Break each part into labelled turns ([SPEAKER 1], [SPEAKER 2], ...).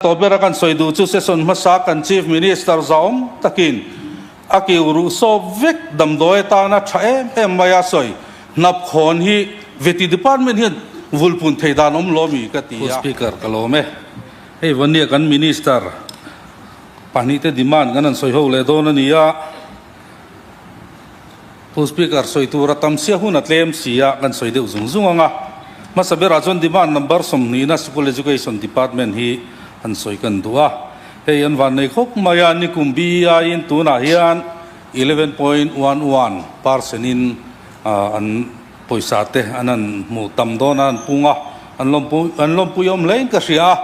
[SPEAKER 1] Tawh bera kan sawi duh chu session hmasa kan Chief Minister zahawm takin a kiu ruh sawp vek damdawi atana tha em em mai a sawi hnap khawn hi Vety Department hian vulpun thei dan awm lo mi ka ti a. Speaker ka lawm e. Hei vania kan Minister pahnihte demand kan han sawi ho leh dawn a ni a. Pu Speaker, sawi tur a tam sia hun a tlem si a, kan sawi deuh zung zung ang a. Hmasa berah chuan demand number sawmhnihna School Education Department hi an sawi kan duh a. Hei an van nei khawp mai a, nikum BEI in tunah hian 11.11 percent in an pawisa te an han hmu tam dawn a, an pung a, an lawmpui an lawmpui awm hlein ka hria a.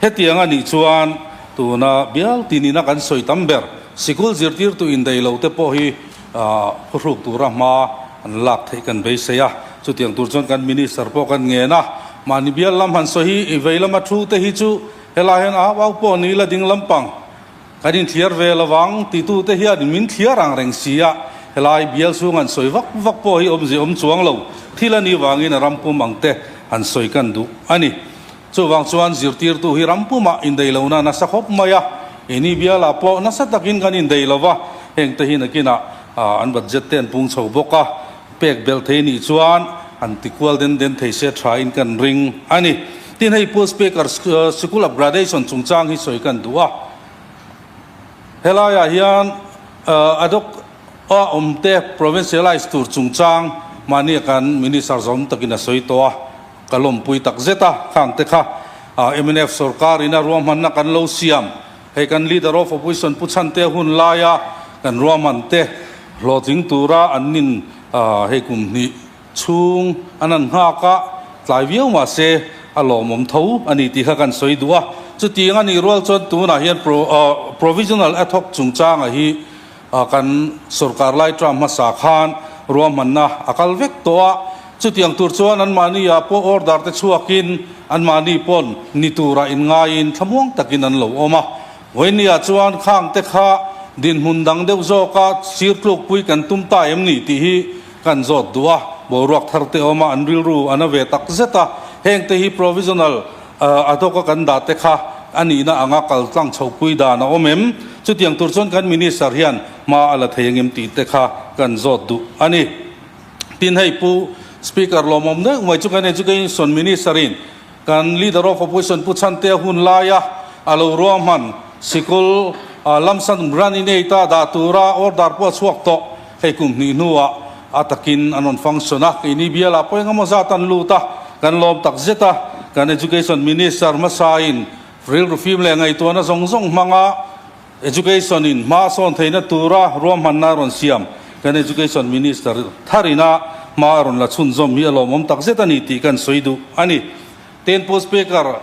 [SPEAKER 1] Hetiang a nih chuan tuna bial tinina kan sawi tam ber sikul zirtirtu indaih lo te pawh hi Khuhruk tura hma an lak theih kan beisei a, chutiang tur chuan kan Minister pawh kan ngen a, mahni bial lam han sawi hi i vei lama thu te hi chu helai hian au au pawh ni la ding lampang kan inthliar ve lovang titu te hian min thliar ang reng si a, helai bial chhung han sawi vak vak pawh hi awmzia awm chuang lo thil a nih vangin a ram pum ang te han sawi kan duh a ni. Chuvang chuan zirtirtu hi ram pumah indaih lohna nasa khawp mai a, ini bialah pawh nasa takin kan indaih lo va, hengte hi nakinah an budget te an pung chho bawk a, pek belh thei nih chuan an tikual den den thei se thain kan ring a ni. Tin hei Pu Speaker, Sikul upgradation chungchang hi sawi kan duh a, helaiah hian ad hoc a awmte provincialize tur chungchang mahnia kan Minister zawm takin a sawi tawh a, Ka lawmpui tak zet a, khang te kha mnf sorkar in a ruahmanna kan lo siam, hei kan Leader of Opposition Pu Chhantea hun laia kan ruahman te hlawhtling tura an nin hei kum hnih chhung an han nghak a, tlai viau mah se a lawmawm tho a ni tih kha kan sawi duh a. Chutiang a nih rual chuan tunah hian Provisional ad hoc chungchanga hi Kan sorkar lai term hmasa khan ruahmanna a kal vek tawh a, chutiang tur chuan anmahni ah pawh order te chhuakin anmahni pawn ni tura inngaiin thlamuang takin an lo awm a. Vawinia chuan khang te kha dinhmun dang deuh zawka sir tlukpui kan tum ta em ni tih hi kan zawt duh a, boruak thar te awm a, an rilru a na ve tak zet a, heng te hi provisional A dawka kan dah te kha a nihna anga kal tlang chhopui dan a awm em? Chutiang tur chuan kan Minister hian hma a la thei angem tih te kha kan zawt duh a ni. Tin hei Pu Speaker lawmawm deuh mai chu kan Education Minister in kan Leader of Opposition Pu Chhantea hun laia a lo ruahman sikul lamsan grant in aid a dah tura order pawh a chhuak tawh. Hei kum hnih hnuah a takin an rawn function a, keini bialah pawh engemaw zat an lut a, kan lawm tak zet a, kan Education Minister hmasain rilru fim leh ngaihtuahna zawng zawng hmanga Education in hma a sawn theihna tura ruahmanna a rawn siam, kan Education Minister tharina hma a rawn la chhunzawm hi a lawmawm tak zet a ni tih kan sawi duh a ni. Tin Pu Speaker,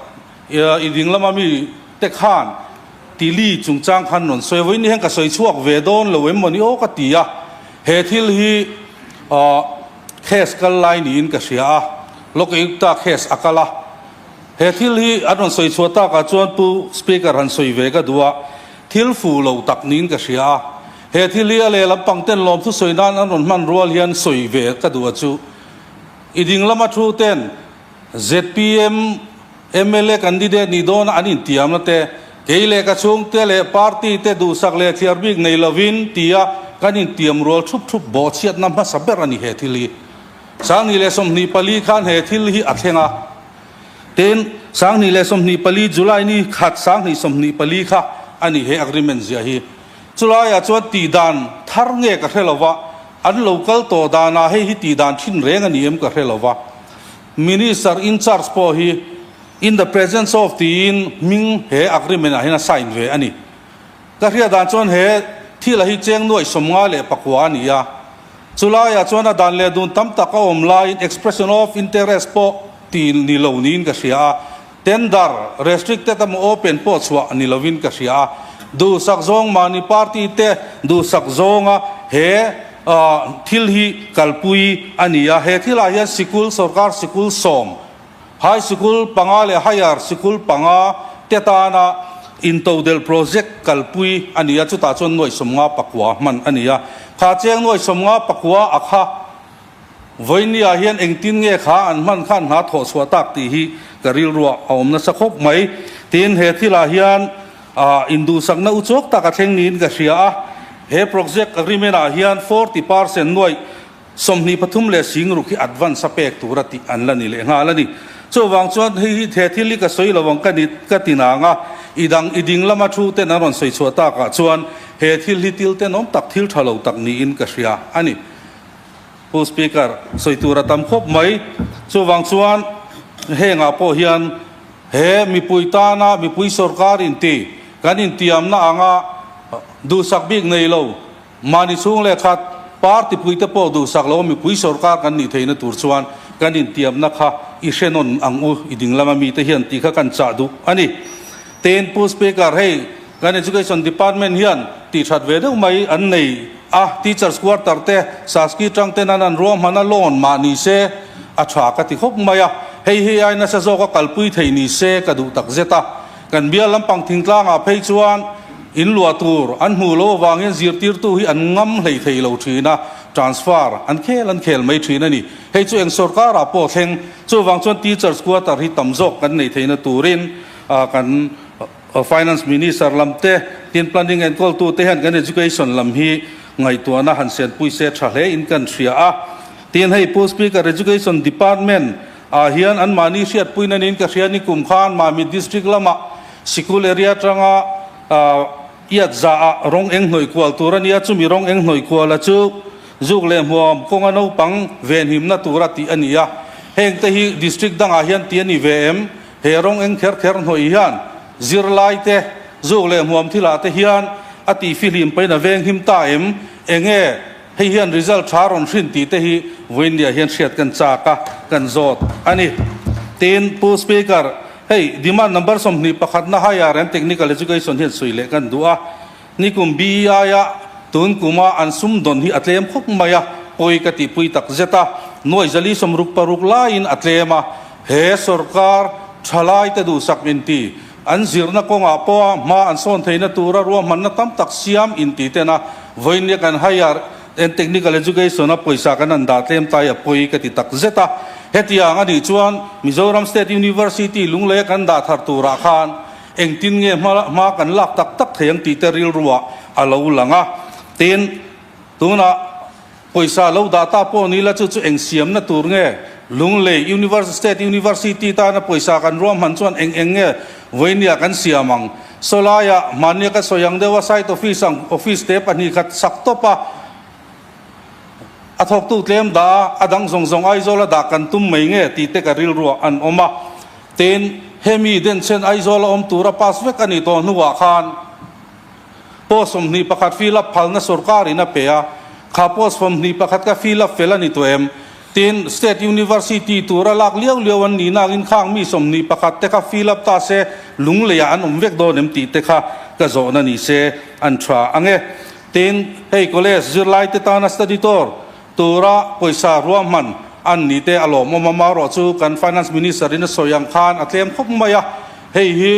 [SPEAKER 1] i ding lama mi te khan Tili chungchang khan rawn sawi a, vawiin ni hian ka sawi chhuak ve dawn lo em mawni aw ka ti a, he thil hi case kal lai niin ka hria a, Lokayukta case a kal a, he thil hi an rawn sawi chhuah takah chuan Pu Speaker han sawi ve ka duh a, thil fuh lo tak niin ka hria a, he thil hi a lehlam pang ten lawmthu sawi nan an rawn hman rual hian sawi ve ka duh a chu i ding lama thu ten Zpm mla candidate nih dawna an intiamna te, kei leh ka chhungte leh party te duhsak leh thliar bik nei lovin tia kan intiam rual thup thup bawhchhiatna hmasa ber a ni he thil hi. 2024 khan he thil hi a thleng a, tin 2024 July ni khat 2024 kha a ni he agreement ziah hi. Chulaiah chuan tihdan thar nge ka hre lova, an lo kal tawh danah hei hi tihdan thin reng a ni em ka hre lova. Minister in charge pawh hi in the presence of tiin hming he agreement ah hian a sign ve a ni. Ka hriat dan chuan he thil a hi cheng nuaih 54 a ni a, chulaiah chuan a dan leh dun tam tak a awm laiin expression of interest pawh ti ni lo niin ka hria a, tender restricted emaw open pawh chhuah ni lovin ka hria a, duhsak zawng mahni party te duhsak zawnga he Thil hi kalpui a ni a, he thilah hian sikul, sorkar sikul sawm, high sikul panga leh higher sikul panga te tana intodelh project kalpui a ni a, chutah chuan nuaih 59 hman a ni a. Kha cheng nuaih 59 a kha vawinia hian engtin nge kha an hman khan hna thawh chhuah tak tih hi ka rilruah a awm nasa khawp mai. Tin, he thilah hian induhsakna uchawk tak a thleng niin ka hria a, he project agreement ah hian 40% nuaih 23 leh singruk hi advance a pek tura tih an la ni leh nghal a ni. Chuvang chuan hei hi he thil hi ka sawi lo ang ka ni ka ti nang a, i dang i ding lama thu ten an rawn sawi chhuah takah chuan he thil hi til tenawm tak thil tha lo tak niin ka hria a ni. Pu Speaker, sawi tur a tam khawp mai. Chuvang chuan hengah pawh hian he mipui tana mipui sorkar inti kan intiamna anga duhsak bik nei lo, Mahni chhung leh khat party puite pawh duhsak lo a mipui sorkar kan nih theihna tur chuan kan intiamna kha i hre nawn ang u, i ding lama mite hian tih kha kan chah duh a ni. Tin, Pu Speaker, hei kan Education Department hian tih that ve deuh mai an nei a, Teachers Quarter te, Saski tang ten an an ruahman a loan mah ni se a tha ka ti khawp mai a, hei hi ai nasa zawk a kalpui thei ni se ka duh tak zet a. Kan bial lampang thingtlangah phei chuan in luah tur an hmuh loh avangin zirtirtu hi an ngam hlei thei lo thin a, transfer an khel an khel mai thin a ni. Hei chu eng sorkarah pawh thleng. Chuvang chuan teachers quarter hi tam zawk kan nei theihna turin kan Finance Minister lam te, tin planning enkawltu te hian kan education lam hi ngaihtuahna han senpui se tha hle in kan hria a. Tin hei Pu Speaker Education Department Ah hian an mahni hriatpui na niin ka hria ni kum khan Mamit District lamah sikul area atanga iat za ah rawng eng hnawih kual tur a nia, chumi rawng eng hnawih kuala chu zuk leh hmuam kawnga naupang venhimna tura tih a ni a, heng te hi District dangah hian tih a ni ve em? He rawng eng kher kher hnawih hian zirlai te zuk leh hmuam thilah te hian a tih fihlim pahin a venghim ta em? Enge Hei hian result tha rawn hrin tih te hi Vawiindia hian hriat kan chak a, kan zawt a ni. Tin, Pu Speaker, hei demand number 21 na Higher and Technical Education hian sawi leh kan duh a. Nikum BEI a tun kuma an sum dawn hi a tlem khawp mai a, pawi ka tihpui tak zet a. Nuai zali 66 laiin a tlem a, he sorkar thalai te duhsak inti An zirna kawngah pawha hma an sawn theihna tura ruahmanna tam tak siam inti ten a, vawinia kan Higher and Technical Education a pawisa kan han dah tlem tai a pawi ka ti tak zet a. Hetiang a nih chuan Mizoram State University Lungleia kan dah thar turah khan engtin nge hma hma kan lak tak tak thei ang tih te rilruah a lo lang a. Tin, tunah. Pawisa lo dah ta pawh ni la chu chu eng siamna tur nge? Lunglei University State University tana pawisa kan ruahman chuan eng eng nge vawinia kan siam ang? Sawlaiah hmania ka sawi ang deuha site office ang office te pahnih khat sak tawp a, a thawktu tlem dah a, a dang zawng zawng Aizawl a dah kan tum mai nge tih te ka rilruah an awm a. Tin, hemi denchhen Aizawl a awm tura pass vek a nih tawh hnuah khan, Post 21 fill up phalna sorkarin a pe a, kha post 21 kha fill up fel a ni tawh em? Tin, State University tura lak liau liau an nih nakin khang mi 21 te kha fill up ta se lungleiah an awm vek dawn em tih te kha ka zawhna ni se an tha ang e. Tin, hei college zirlai te tana study tour tura pawisa ruahman an ni te a lawmawm a, marawh chu kan Finance Minister in a sawi ang khan a tlem khawp mai a, hei hi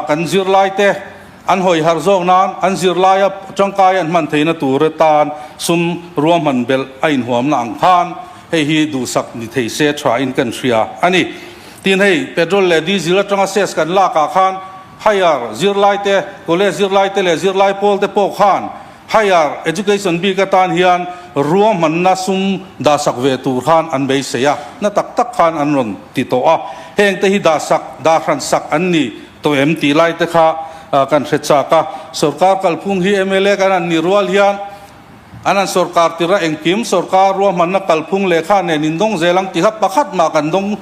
[SPEAKER 1] kan zirlai te An hawi harh zawk nan an zirlaia tangkai an hman theihna tur atan sum ruahman belh a inhuamna ang khan hei hi duhsak ni thei se thain kan hria a ni. Tin hei petrol leh diesel atanga cess kan lakah khan higher zirlaite, college zirlaite leh zirlai pawlte pawh khan higher education bik atan hian ruahmanna sum dahsak ve tur khan an beisei a, na tak tak khan an rawn ti tawh a. Hengte hi dahsak, dahhransak an ni. Tawh em tih lai te kha kan hre chak a, sorkar kalphung hi mla kan han nih rual hian an han sorkar tirh a, engkim sorkar ruahmanna kalphung lehkha nen in dawng zel ang tih kha pakhat mah kan dawng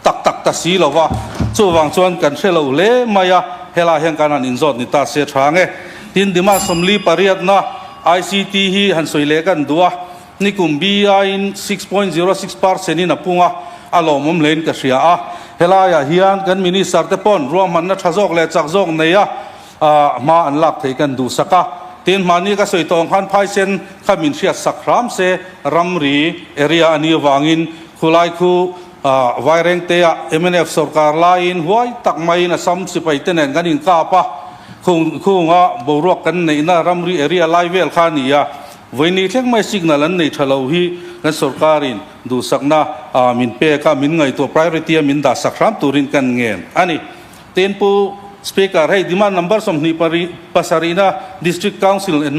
[SPEAKER 1] tak tak ta si lo va, chuvang chuan kan hre lo hle mai a, helai hian kan han inzawt ni ta se tha nge. Tin, Dima 48na ICT hi han sawi leh kan duh a. Nikum BI in 6.06 percent in a pung a, a lawmawm hlein ka hria a. Helaiah hian kan Minister te pawn ruahmanna tha zawk leh chak zawk nei a hma an lak theih kan duhsak a. Tin, hmahni ka sawi tawh ang khan phaisen kha min hriat sak hram se, ramri area a nih avangin khulai khu Vairengte-ah mnf sorkar laiin huai tak maiin Assam sipai te nen kan inkap a, khunga boruak kan neihna ramri area lai vel kha a ni a. Vawiini thleng mai signal an nei tha lo hi kan sorkarin duhsakna min pek a, min ngaihtuah priority a min dah sak hram turin kan ngen a ni. Tin, Pu Speaker, hei demand number 27 na District Council and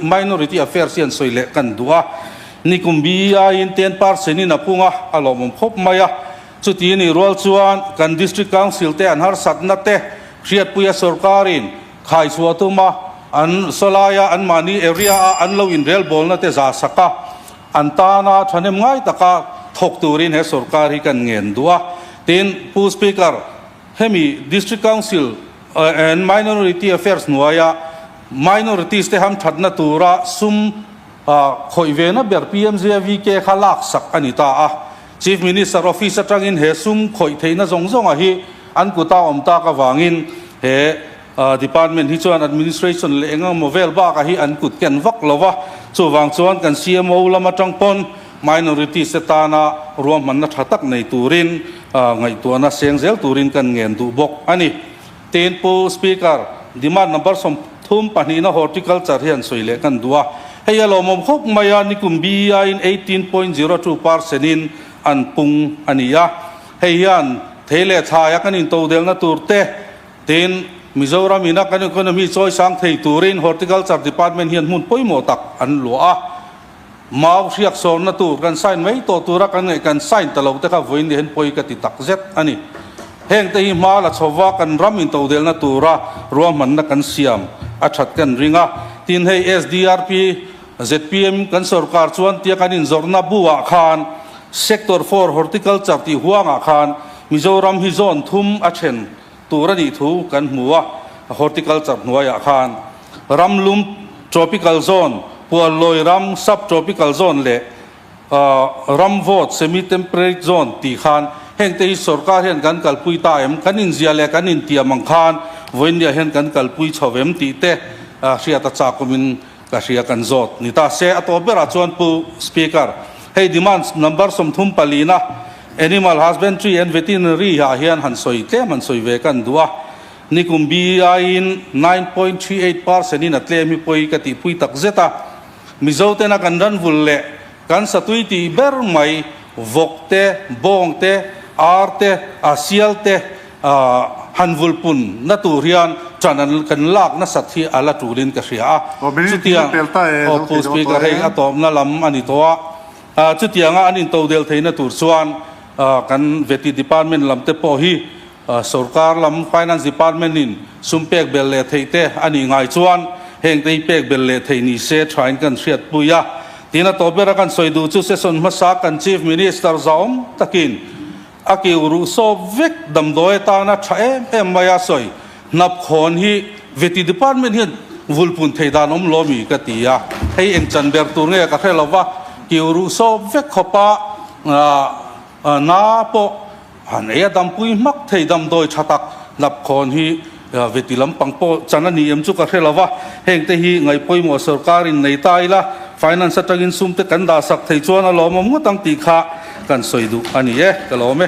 [SPEAKER 1] Minority Affairs hian sawi leh kan duh a. Nikum BEI-in 10% in a pung a, a lawmawm khawp mai a. Chuti nih rual chuan kan District Council te an harsatna te hriatpuia sorkarin khaichhuah tuma an sawlaia anmahni area-a an lo inrelbawlna te za sak a, an tana thahnem ngai taka thawk turin he sorkar hi kan ngen duh a. Tin, Pu Speaker, hemi District Council and Minority Affairs hnuaia minorities te hamthatna tura sum khawih vena ber PMJVK kha laksak a ni ta a. Chief Minister Office atangin he sum khawih theihna zawng zawnga hi an kuta awm tak avangin he Department hi chuan Administration leh eng emaw vel bakah hi an kut ken vak lo va, chuvang chuan kan CMO lam atang pawn minorities te tana ruahmanna tha tak nei turin ngaihtuahna seng zel turin kan ngen duh bawk a ni. Tin, Pu Speaker, demand number 32 na Horticulture hian sawi leh kan duh a, hei a lawmawm khawp mai a, nikum BEI in 18.02 percent in an pung a ni a, hei hian thei leh thlaia kan intodelna tur te, Tin, Mizoram ina kan economy chawi sang thei turin Horticulture Department hian hmun pawimawh tak an luah a. Mau hriak sawrna tur kan sign mai tawh tura kan ngaih kan sign ta lo te kha vawiin ni hian pawi ka ti tak zet a ni. Heng te hi hma la chhova kan ram intodelna tura ruahmanna kan siam a that kan ring a. Tin, hei SDRP, zpm kan sorkar chuan tia kan inzawrhna bu ah khan Sector for Horticulture tih huangah khan Mizoram hi zone thum a then tur a nih thu kan hmu a, horticulture hnuaiah khan ram lum tropical zone, puallawi ram sub-tropical zone leh ram vawt semi-temperate zone tih khan hengte hi sorkar hian kan kalpui ta em, kan inzia leh kan intiam ang khan vawiinniah hian kan kalpui chho em tih te hriat a chakawmin ka hria kan zawt ni ta se. A tawp berah chuan Pu Speaker, hei demand number 34 na Animal Husbandry and Veterinary ah hian han sawi tlem han sawi ve kan duh a, nikum BEI in 9.38% in a tlem hi pawi ka tihpui tak zet a, Mizo tena kan ranvul leh kan satui tih ber mai vawk te, bawng te, ar te, a sial te han vulpun na tur hian ṭan an kan lak nasat hi a la ṭulin ka hria a, chutiang aw Pu Speaker hei a tawpna lam a ni tawh a. Chutianga an intodel theihna tur chuan kan Veti Department lam te pawh hi sorkar lam Finance Department in sum pek belh leh theih te a nih ngai chuan heng te hi pek belh leh theih ni se thain kan hriatpui a. Tin a tawp bera kan sawi duh chu session hmasa kan Chief Minister zahawm takin A keu ruh sawp vek damdawi atana tha em em mai a sawi. Hnap khawn hi Veti Department hian vulpun thei dan awm lo mi ka ti a, hei eng chan ber tur nge ka hre lo va, keu ruh sawp vek khawpa na pawh han ei a dampui hmak thei damdawi tha tak hnap khawn hi Veti lampang pawh chan a ni em chu ka hre lo va, heng te hi ngaihpawimawh sorkarin nei ta ila, finance atangin sum te kan dah sak thei chuan a lawmawm ngawt ang tih kha kan sawi duh a ni e, ka lawm e.